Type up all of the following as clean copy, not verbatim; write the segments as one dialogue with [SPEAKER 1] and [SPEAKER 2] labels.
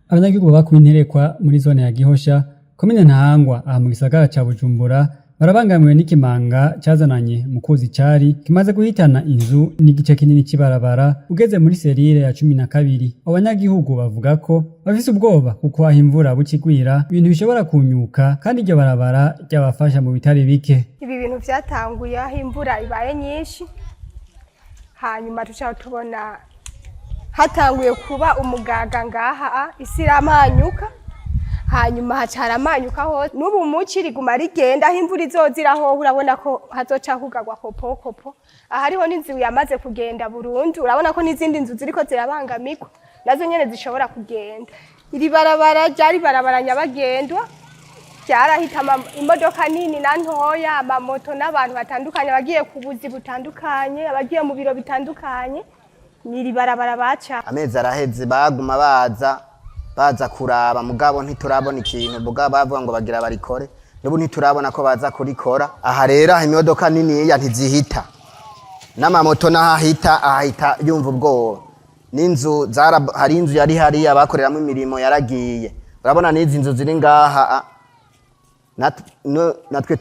[SPEAKER 1] Abanyagihugu baba kw'Interekwa muri zone ya Gihosha, komine Ntahangwa, aha mu gisagara ca Bujumbura, barabangamiwe n'ikimanga cazananye mu kuzi cari kimaze guhitana inzu n'igice kinini c'ibarabara ugeze muri serire ya 12. Abo banyagihugu bavuga ko bafise ubwoba kuko aho imvura buca igwira ibintu bishobora kunyuka, kandi iryo barabara ryabafasha mu bitari bike.
[SPEAKER 2] Ibi bintu vyatanguye aho imvura ibaye nyinshi, hanyuma tuca tubona hatanguye kuba umugaga ngaha, isi iramanyuka, hanyuma haca haramanyuka hose. N'ubu muci riguma rigenda, aho imvura izozira hoho urabona ko hazoca hugarwa kopokopo. Ahariho n'inzu yamaze kugenda burundu, urabona ko n'izindi nzu ziriko zirabangamirwa nazo nyene zishobora kugenda. Iri barabara ryari barabara nyabagendwa, ryarahita imodoka nini na ntoya, amamoto n'abantu batandukanye, abagiye ku buzi butandukanye, abagiye mu biro bitandukanye, ni iri barabara baca.
[SPEAKER 3] Amezi araheze baguma baza baza kuraba, mugabo ntiturabona ikintu. Mugabo bavuga ngo bagira barikore, n'ubu ntiturabona ko baza kurikora. Aha rero, aho imodoka niniya ntizihita, n'amamoto n'ahahita ahahita yumva ubwoba. N'inzu hari inzu yari hariya bakoreramo imirimo yaragiye. Urabona n'izi nzu ziri ngaha, natwe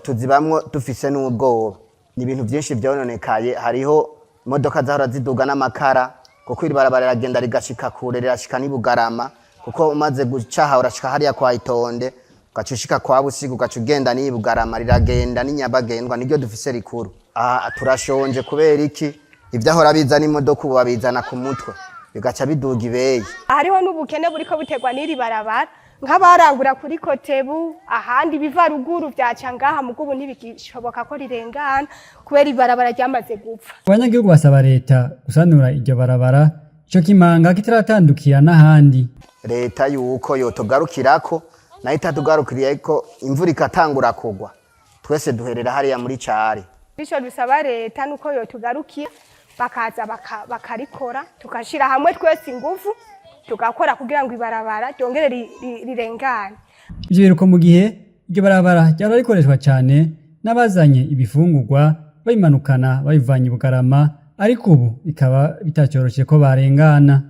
[SPEAKER 3] tuzibamwo dufise n'ubwoba. Ni ibintu byinshi vyononekaye. Hariho imodoka zahora ziduga n'amakara, kuko iri barabara riragenda rigashika kure, rirashika n'i Bugarama, kuko umaze gucaha urashika hariya kwa Itonde, ugaca ushika kwa Busiga, ugaca ugenda n'i Bugarama. Riragenda n'inyabagendwa, niryo dufise rikuru. Aha turashonje kubera iki? Ivyahora biza n'imodoka ubu babizana ku mutwe, bigaca biduga ibeyi.
[SPEAKER 2] Hariho n'ubukene buriko buterwa n'iri barabara, nk'abarangura kuri Kotebu, ahandi biva ruguru vyaca ngaha, mugubu ntibigishoboka ko rirengana kubera ibarabara ryamaze gupfa.
[SPEAKER 1] Abanyagihugu basaba leta gusanura iryo barabara ico kimanga kitaratandukira n'ahandi.
[SPEAKER 3] Leta yuko yotugarukirako, nayo itatugarukiriyeko, imvura ikatangura kugwa, twese duherera hariya muri cari.
[SPEAKER 2] Ico dusaba leta nuko yotugarukira, bakaza bakarikora, tukashira hamwe twese ingufu, tugakora kugira ngo ibarabara ryongere rirengane.
[SPEAKER 1] Ivyo biruko mu gihe iryo barabara ryahora rikoreshwa cane n'abazanye ibifungurwa babimanukana babivanye i Bugarama, ariko ubu bikaba bitacoroshe ko barengana.